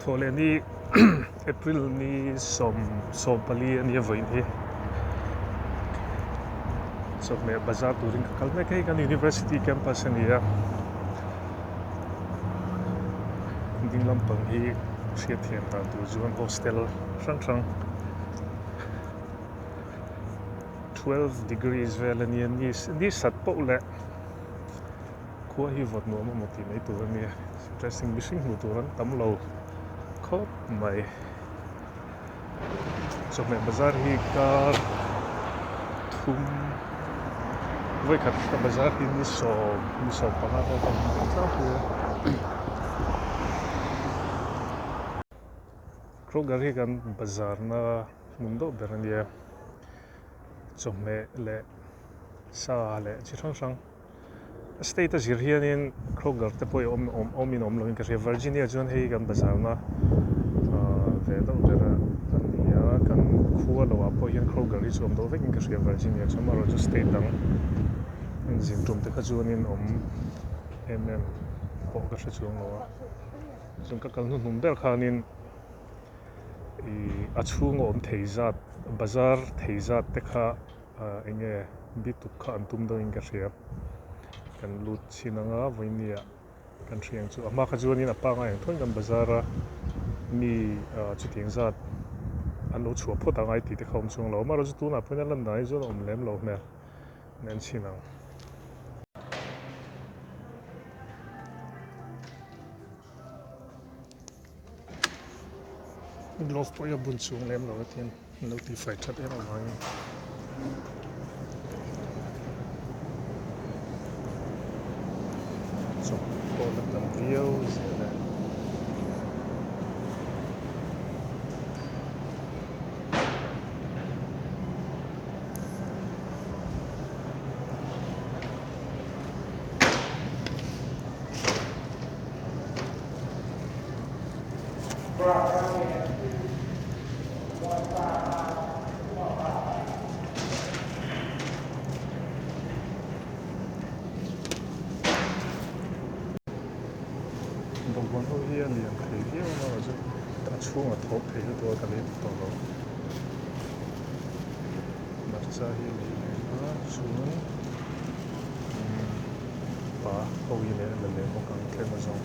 Thawhleh ni April ni 14 a nia vawiin hi chawhmeh bazar turin ka kal mek a hei kan university campus a ni a ding lampang hi hriatthiam dan tur chuan hostel hrang hrang 12 degrees vel a nia ni sat poh leh. Khua hi vawt nuam emaw tih mai tur a nia, dressing mihring hmuh tur an tam lo khawp mai. Chawhmeh bazar hi kar thum vawikhat ka bazar hi ni 10, ni 15 vel khan an awm tlangpui a. Kroger hi kan bazar na hmun deuh ber a nia, chawhmeh leh sa leh chi hrang hrang. A state a zir hianin Kroger te pawh hi awm awm awmin awm lovin ka hria. Virginia chuan hei kan bazarna ahh ve deuh ber a ni a, kan khua loah pawh hian Kroger hi chu awm deuh vekin ka hria Virginia chuan amaherawhchu state dang zin tum te kha chuanin awm em em pawh ka hre chuang lo a. Chuan ka kal hnuhnung ber khanin ih a chhunga awm thei zat bazar thei zat te kha. Ahh eng nge bituk kha an tum deuhin ka hria. Kan lut chhin anga vawinia kan hria ang chu. A hma kha chuanin a pangai ang thawn kan bazar a mi ahh chutiang zat an lo chhuah phawt angai tih te kha awm chuang lo. Amaherawhchu tunah pawhin a lan dan hi chuan a awm lem lo hmel nen chhin ang. Glove pawh hi a bun chung lem lo a tin an lo tihfai that em avangin chawp pawh la tam viau zel e. Bawngkawn ho hi a lian thei viau a maw chu a chhungah thawp thei lutuk a ka lei tawh lo hmarcha hi a lei leh a chuan pa ho hi leh la leh bawk ang tlem azawng.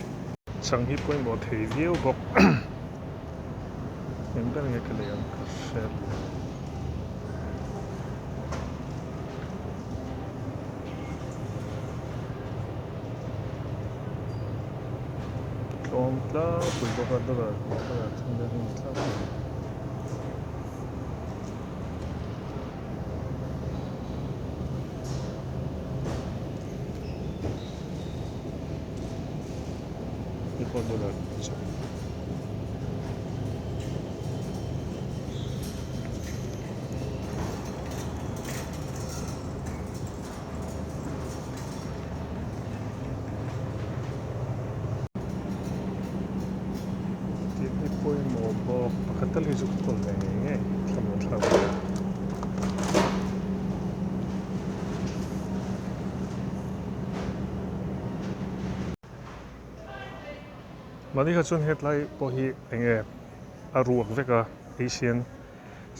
Chang hi pawimawh thei viau bawk eng ber nge ka lei ang ka hre lo. Tlawm tlangpui bawk a dollar dollar thum vel hi a ni tlangpui. Tih hi pawimawh bawk pakhat tal hi chu ka kawl ve ngei ngei thlamuan thlak bawk a. Mahni kha chuan hetlai pawh hi eng nge a ruak vek a Asian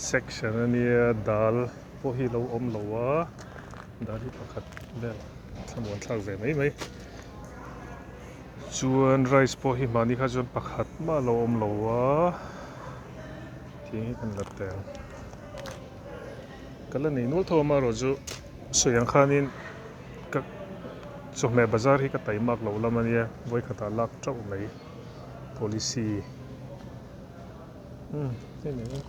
section a nia dal pawh hi lo awm lo a dal hi pakhat vel thlamuan thlak ve mai mai chuan rice pawh hi mahni kha chuan pakhat mah lo awm lo a tih hi kan la tel. Ka la nei nual tho a amaherawhchu sawi ang khanin ka chawhmeh bazar hi ka taimak loh lam a nia vawikhatah lak teuh mai policy umm hei mai mai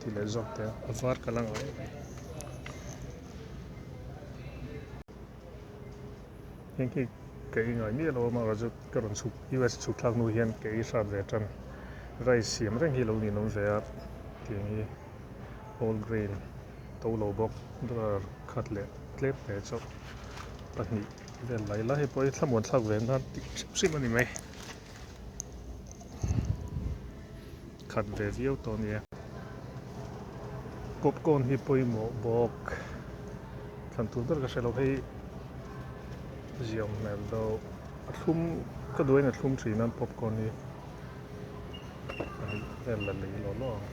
tih leh zawk te a var ka la ngai mai. Heng hi ka ei ngai miah lo a amaherawhchu ka rawn chhuk US chhuk thlak hnu hian ka ei hrat ve tan rice siam reng hi lo ninawm ve a tiang hi. Whole grain to lo bawk dollar khat leh tlem te chauh pahnih vel lai lai pawh hi thlamuan thlak ve nan tih hrim hrim a ni mai khat ve viau tawh a nia popcorn hi pawimawh bawk thlan tur ber ka hre lo hei ziah awm hmel deuh a thlum ka duh aiin a thlum thin a popcorn hi. hnih vel la lei law law ang.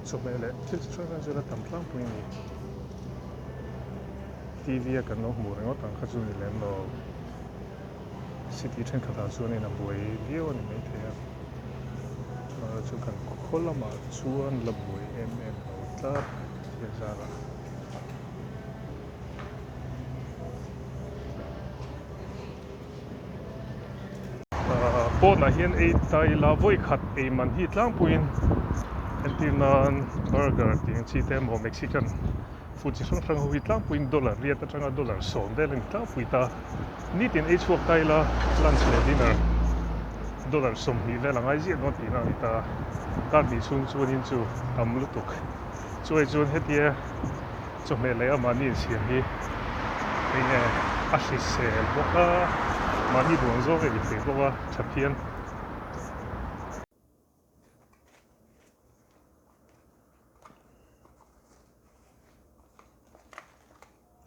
Chawhmeh leh thil chi hrang hrang chu la tam tlangpui a ni. TV a kan lo hmuh ringawt ang kha chu ni lem lo. City thenkhatah chuanin a buai viau a ni maithei a. Chuvangah chuan kan khaw lamah chuan la buai em em lo tlat thil zarah. Pawnah hian ei ta ila vawi khat ei man hi tlangpuiin entir nan burger tih ang chi te emaw Mexican food chi hrang hrang ho hi tlangpuiin dollar riat atanga dollar sawm vel a ni tlangpui ta. Nitin ei chhuak ta ila lunch leh dinner dollar 20 vel a ngai ziah dawn tihna a ni ta. Kar hnih chhung chuanin chu tam lutuk. Chuai chuan hetia chawhmeh leh a mahni insiam hi enge a hrisel bawk a, mahni duang zawk a ei thei bawk a tha phian.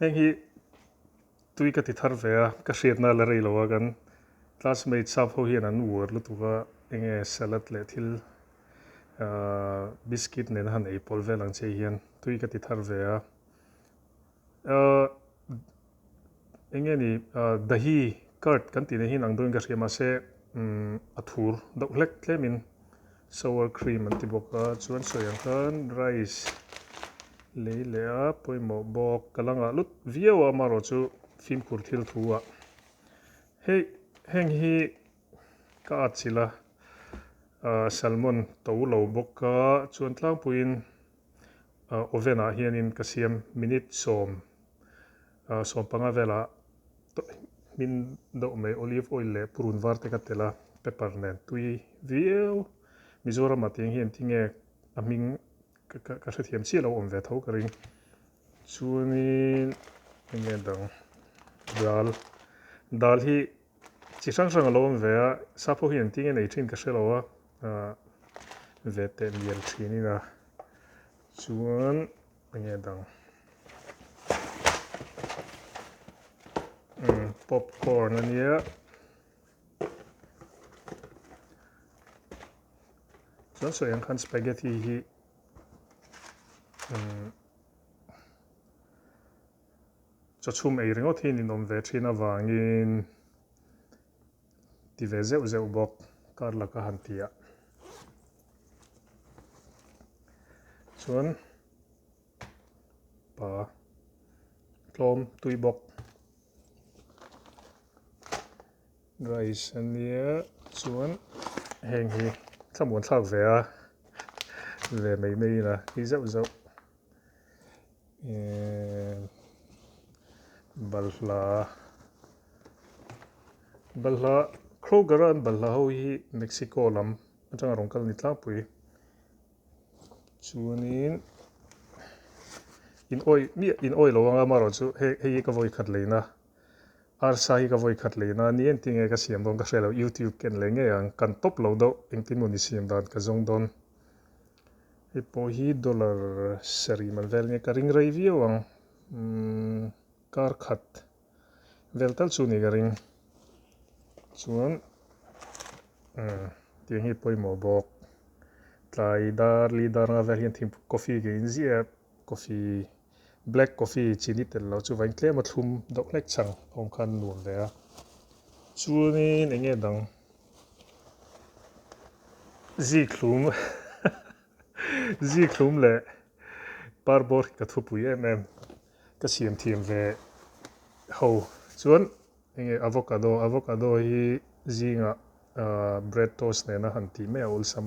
Heng hi tui ka ti thar ve a, ka hriatna la rei lo a, kan classmate sap ho hian an uar lutuk a, enge salad leh thil biscuit nena han ei pawlh vel ang che hian tui ka ti thar ve a. Enge ni dahi curd kan tih nei hi ang deuhin ka hria mahse a thur deuh hlek tlemin sour cream an ti bawk a chuan sawi ang khan rice lei leh a pawimawh bawk ka la ngah lut viau a amaherawh chu fimkhur thil thu ah hei heng hi ka at chilh a salmon to lo bawk a chuan tlangpuiin oven ah hianin ka siam minute 10 15 velah hmin deuh mai olive oil leh purun var te ka telh a pepper nen tui viau Mizoram ah tiang hian tinge a hming ka hrethiam chiah lo awm ve tho ka ring chuanin enge dang dal dal hi chi hrang hrang a lo awm ve a sap ho hian tinge nei thin ka hre lo a ve teh mial thin in a chuan enge dang popcorn a nia chuan sawi ang khan spaghetti hi chawchhum ei ringawt hi ninawm ve thin avangin ti ve zeuh zeuh bawk kar laka han ti a chuan pa tlawm tui bawk rice a nia chuan heng hi thlamuan thlak ve a ve mai mai ila hi zeuh zeuh. Balhla balhla Kroger a an balhla ho hi Mexico lam atanga rawn kal a ni tlangpui chuanin in awih miah in awih lo anga amaherawh chu hei hei hi ka vawi khat leina arsa hi ka vawi khat leina ni engtin nge ka siam dawn ka hre lo youtube ken leh ngei ang kan tawp lo deuh engtin maw ni siam dan ka zawng dawn. Hei pawh hi dollar sarih man vel nge ka ring rei viau ang umm kar khat vel tal chu ni ka ring chuan umm tiang hi pawimawh bawk tlai dar li dar nga vel hian thingpui coffee ka in ziah a coffee black coffee chini tel lo chu vain tlem a thlum deuh hlek chang a awm khan nuam ve a chuanin eng nge dang. Zikhlum Zikhlum leh parbawr hi ka thupui em em ka siam thiam ve ho chuan enge avocado avocado hi zingah bread toast nena han tih mai a awlsam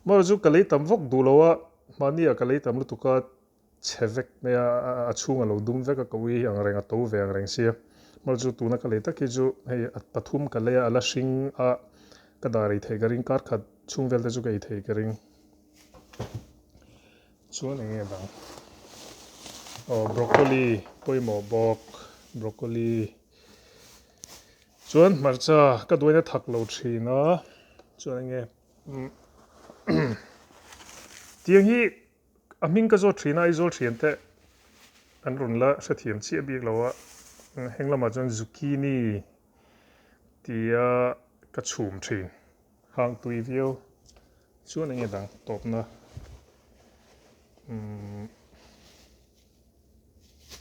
amaherawhchu chu ka lei tam vak duh lo a mahni ah ka lei tam lutuk a chhe vek mai a, a chhung a lo dum vek a, ka ui ang reng a to ve ang reng sia. Hmar chu tuna ka lei tak hi chu hei a pathum ka lei a, a la hring a, ka dar ei theih ka ring, kar khat chhung vel te chu ka ei thei ka ring. Chuan eng nge dang? Aw broccoli pawimawh bawk, broccoli. Chuan hmarcha ka duaina thak lo thin a, chuan eng nge tiang hi A hming ka zawt thin a, Aizawl thian te an rawn la hrethiam chiah bik lo a, heng lamah chuan zucchini tia ka chhum thin. Hang tui viau chuan enge dang tawpna umm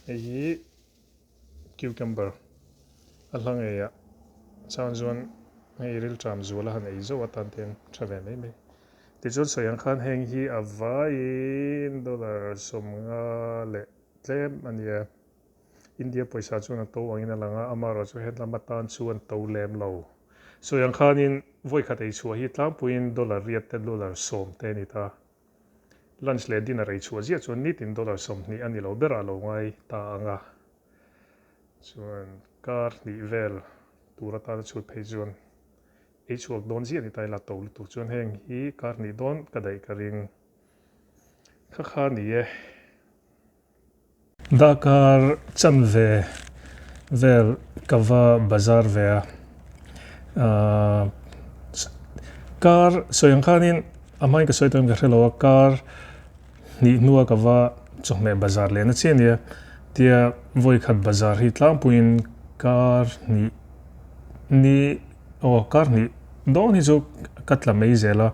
hei hi cucumber a hla ngei ah chang chuan hei rilṭam zual a han ei zauh atan te hian tha ve mai mai. Tichuan sawi ang khan heng hi a vaiin dollar 50 leh tlem a nia. India pawisa chuan a to angin a lang a, amaherawhchu hetlama tan chuan to lem lo. Sawi ang khanin vawi khat ei chhuah hi tlangpuiin dollar riat te dollar 10 te a ni ta. Lunch leh dinner ei chhuah ziah chuan nitin dollar 20 a ni lo berah a lo ngai ta ang a. Chuan kar hnih vel tur atana chhut phei chuan ei chhuak dawn ziah a ni ta ila to lutuk chuan heng hi kar hnih dawn ka daih ka ring kha kha a ni e. Darkar chanve vel ka va bazar ve a, ahh kar sawi ang khanin a hmain ka sawi tawhin ka hre lo a, kar hnih hnua ka va chawhmeh bazar leh na chiah a nia, tia vawikhat bazar hi tlangpuiin kar hnih ni Aw, kar hnih dawn hi chu ka tla mai zel a,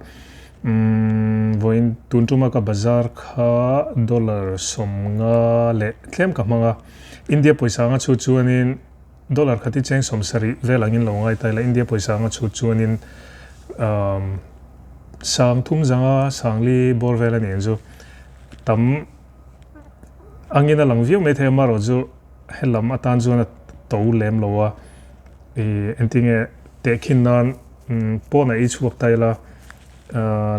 umm vawiin tun tuma ka bazar kha dollar 50 leh tlem ka hmang a, India pawisa anga chhut chuanin dollar khat hi cheng 70 vel angin lo ngai ta ila, India pawisa anga chhut chuanin umm sang thum zanga sangli bawr vel a ni ang chu, tam angin a lang viau maithei a, amaherawhchu helam atan chuan a to lem lo a. I entinge tehkhin nan pawn a ei chhuak ta ila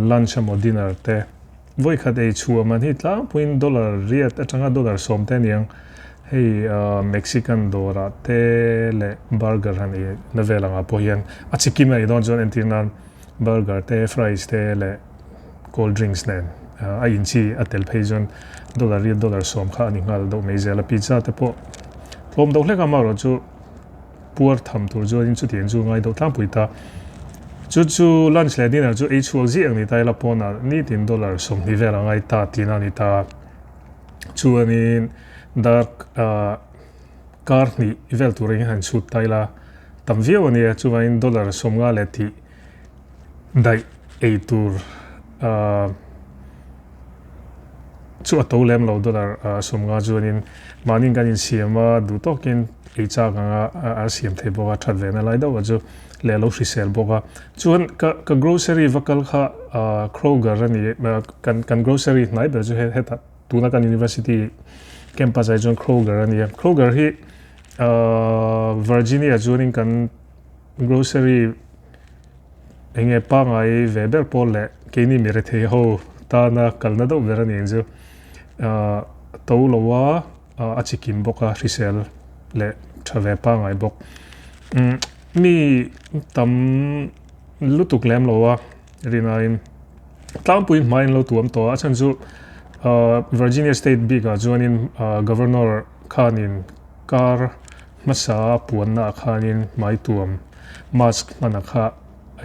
lunch emaw dinner te vawi khat ei chhuah man hi tlangpuiin dollar riat atanga dollar 10 te aniang hei Mexican dawrah te leh burger han ei na vel angah pawh hian a chikim a ei dawn chuan entir nan burger te fries te leh cold drinks nen a inchi a tel phei chuan dollar riat dollar 10 kha a ni nghal deuh mai zel a pizza te pawh tlawm deuh hlek a amaherawh chu puar tham tur chuanin chutiang chu ngai deuh tlangpui ta. Chu chu lunch leh dinner chu ei chhuak ziah ang ni ta ila pawnah nitin dollar 20 vel a ngai ta tihna a ni ta. Chuanin dark kar hnih vel tur engin han chhut ta ila tam viau a nia chuvangin dollar 50 leh tih daih ei tur chu a to lem lo dollar 50 chuanin mahni kan insiam a duh tawkin ei chak anga a siam thei bawk a that ve na lai deuh a chu leh a lo hrisel bawk a chuan ka ka grocery va kal kha Kroger a ni kan kan grocery hnai ber chu hetah tuna kan university campus ah hi chuan Kroger a ni a Kroger hi Virginia chuanin kan grocery enge pangai ve ber pawl leh keini mi rethei ho tana kalna deuh ber a ni ang chu to lo a a chikim bawk a hrisel leh tha ve pangai bawk mi tam lutuk lem lo a rinaiin tlangpui hmaiin lo tuam tawh a a chhan chu Virginia state bikah chuanin governor khanin kar hmasa puanna ah khanin hmai tuam mask hman a kha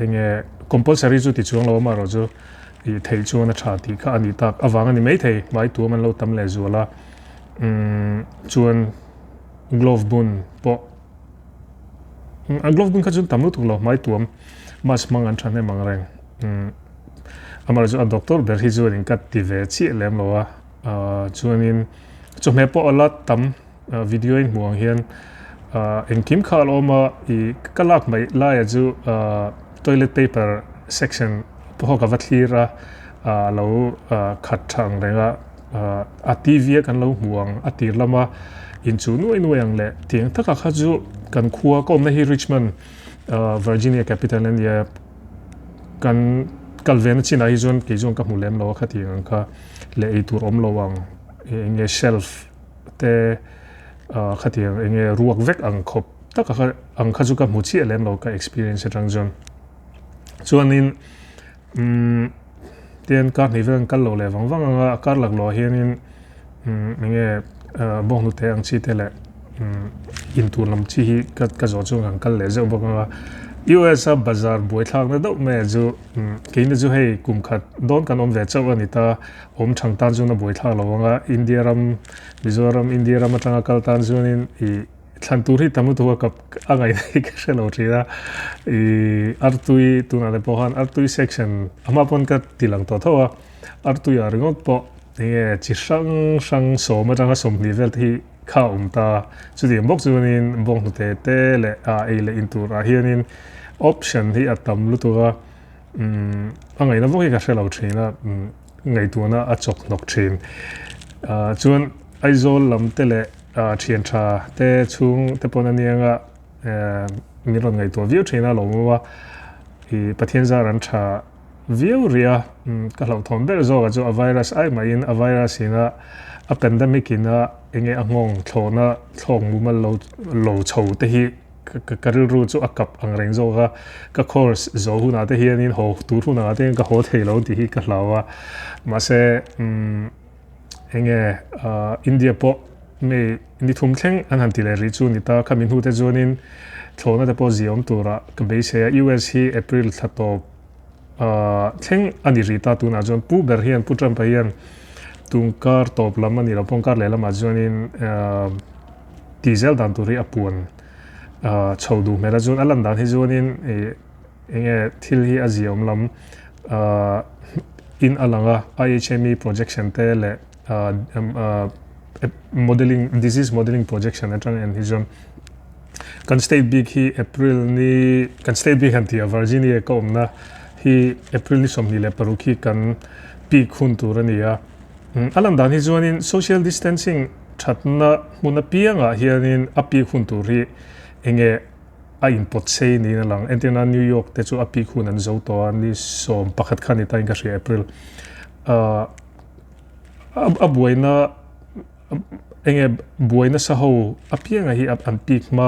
enge compulsory chu ti chuang lo amaherawh chu ih theih chuan a tha tih kha a nih tak avang a ni maithei hmai tuam an lo tam leh zual a umm chuan glove bun pawh a glove bun kha chuan tam lutuk lo hmai tuam mask hmang an thahnem ang reng umm amaherawh chu a doctor ber hi chuan in ka ti ve chiah lem lo a ahh chuanin chawhmeh pawh a la tam. Video in hmuh ang hian engkim kha a la awm a, ih ka lak mai laia chu toilet paper section pawh ka va thlir a, a lo khat tha ang reng a, a TV a kan lo hmuh ang a tir lama inchuh nuai nuai ang leh tiang taka kha chu kan khua ka awmna hi Richmond Virginia capital a nia kan kal ve na chinah hi chuan kei chuan ka hmu lem lo a khatiang ang kha leh eitur awm lo ang eng nge shelf te khatiang eng nge ruak vek ang khawp tak a kha ang kha chu ka hmu chiah lem lo ka experience atang chuan chuanin umm tian kar hnih vel an kal lo leh vang vang anga a kar laklawh ah hianin umm eng nge bawnghnute ang chi te leh umm intur lam chi hi ka ka zawh chuan kan kal leh zeuh bawk anga US a bazar buaithlak na deuh mai ah chu umm keini chu hei kum khat dawn kan awm ve chauh a ni ta. Awm thang tan chuan a buaithlak lo ang a, India ram, Mizoram, India ram atanga kal tan chuanin ih Thlan tur hi tam lutuk a kap a ngaihna hi ka hre lo thin a, ih artui tunah te pawh khan artui section a hma pawn ka ti lang tawh tho a, artui ah ringawt pawh enge chi hrang hrang sawm atanga 20 vel te hi kha a awm ta, chutiang bawk chuanin bawnghnute te leh ah ei leh in tur ah hianin option hi a tam lutuk a, umm a ngaihna vawk hi ka hre lo thin a, umm ngaihtuahna a chawk hnawk thin. Ah chuan Aizawl lam te leh thian tha te chhung te pawn anianga min rawn ngaihtuah viau thin a lawm awm a, ih Pathian zar an tha viau rih a, ka hlauhthawn ber zawk ah chu a virus ai mahin a virus ina a pandemic ina enge a nghawng thlawhna thlawk mumal lo lo chho te hi ka rilru chu a kap ang reng zawk a, ka course zawh hunah te hianin haw tur hunah te hian ka haw thei lo tih hi ka hlau a, mahse umm. Enge India pawh mi ni thum thleng an han ti leh rih chu ni ta. Khami hnu te chuanin thlawhna te pawh ziaawm tura ka beisei a. US hi April thla tawp thleng a ni rih ta tunah chuan Pu ber hian Pu Trump-a hian tungkar tawp lam a ni lo pawng kar leh lamah chuanin ti zel dan tur hi a puan chho duh hmel a. Chuan a lan dan hi chuanin ih Enge thil hi a ziaawm lam in a lang a, IHME projection te leh modelling, disease modelling projection atang en hi chuan kan state bik hi April ni, kan state bik han tih a Virginia ka awmna hi April ni 26 hi kan peak hun tur a ni a. A lan dan hi chuanin social distancing thatna hmun apiangah hianin a peak hun tur hi enge a inpawt sei niin a lang. Entirna New York te chu a peak hun an zo tawh a, ni 11 kha ni tain ka hria April. Ahh a buaina enge buaina sa ho apianga hi an peak hma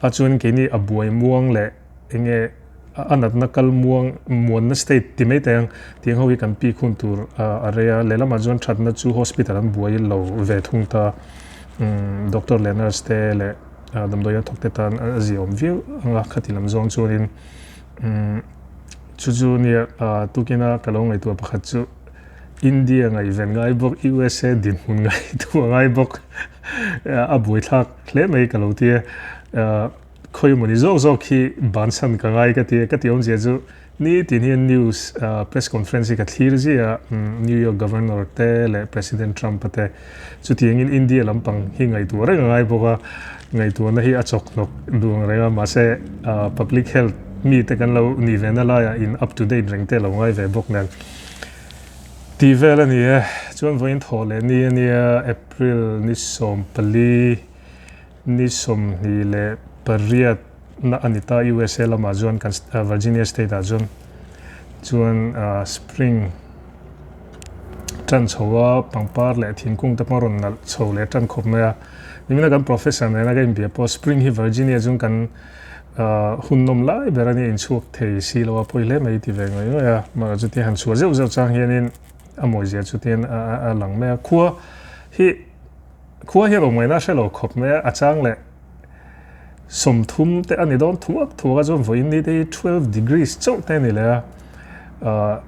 a chuan keini a buai muang leh enge a natna kal muang muanna state ti mai teh ang tiang ho hi kan peak hun tur a rei a. Lehlamah chuan thatna chu hospital an buai lo ve thung ta. Umm doctor leh nurse te leh Damdawi a thawk te tan a ziaawm viau ang a, khati lam zawng chuanin chu chu nia tukina ka lo ngaihtuah pakhat chu India ngaihven ngai bawk, USA dinhmun ngaihtuah ngai bawk a buaithlak hle mai ka lo ti a, khawimawni zawk zawk hi bansan ka ngai ka ti a, ka tih awmzia chu Nitin hian news press conference hi ka thlir zia a, New York Governor te leh President Trump a te chutiangin India lampang hi ngaihtuah reng a ngai bawk a, ngaihtuahna hi a chawk hnawk duh ang reng a, mahse public health mi te kan lo nih ve na laiah in up to date reng te lo ngai ve bawk nen tih vel a ni e. Chuan vawiin thawh leh ni a nia April ni 14 Ni 28 na a ni ta USA lamah chuan kan Virginia state ah chuan chuan spring tan chho a pangpar leh thingkung te pawh a rawn nalh chho leh tan khawp mai a. Nimina kan professor nena ka inbia pawh spring hi Virginia chuan kan hun nawm lai ber a nia inchhuak thei si lo a pawi hle mai ti ve ngawih ngawih a. Mahse chutia han chhuah zeuh zeuh chang hianin a mawizia chutin a lang mai a. Khua hi Khua hian awm ngaihna hre lo khawp mai a, a chang leh 30 te a ni dawn thuak thuak a chuan vawiin ni te hi 12 degrees chauh te a ni leh a, ah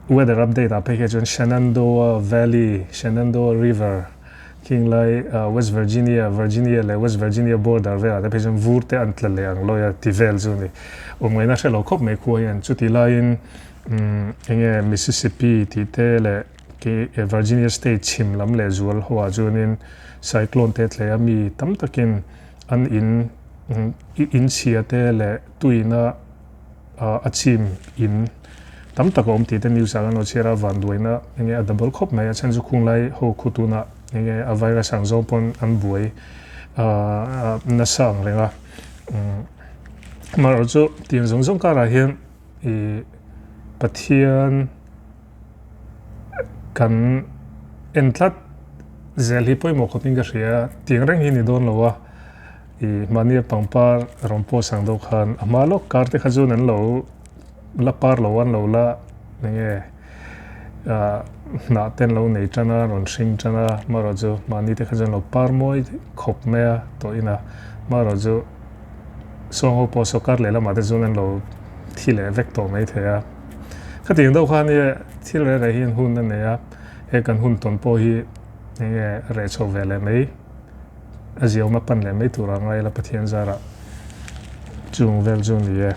weather update ah phei kha chuan Shenandoah Valley, Shenandoah River khing lai West Virginia, Virginia leh West Virginia border velah te phei chuan vur te an tla leh ang lawi a ti vel chu a ni. Awm ngaihna hre lo khawp mai khua hian chutih laiin umm enge Mississippi tih te leh Kei Virginia State chhim lam leh zual ho ah chuanin cyclone te tlei a mi tam takin an in in chhia te leh tuina a chim in tam tak a awm tih te news ah kan lo chhiar a, vanduaina enge a double khawp mai a chhan chu khung lai ho khu tunah enge a virus ang zawng pawn an buai nasa ang reng a. Amaherawhchu tiang zawng zawng karah hian ih Pathian Kan en tlat zel hi pawimawh khawpin ka hria, tiang reng hi ni dawn lo a, ih mahnia pangpar rawn post ang deuh khan a hma lawk kar te kha chuan an lo la par lo an lo la enge ah hnah te an lo nei tan a rawn hring tan a marawh chu mahni te kha chuan lo par mawi khawp mai a tawh in a marawh chu sawng ho pawh sawrkar lehlamah te chuan an lo thi leh vek tawh mai thei a. Khatiang deuh khan hi thil reh reh hian hun a nei a, he kan hun tawn pawh hi enge reh chho ve leh mai A ziaawm a pan leh mai turah ngai ila Pathian zarah chung vel chu ni e.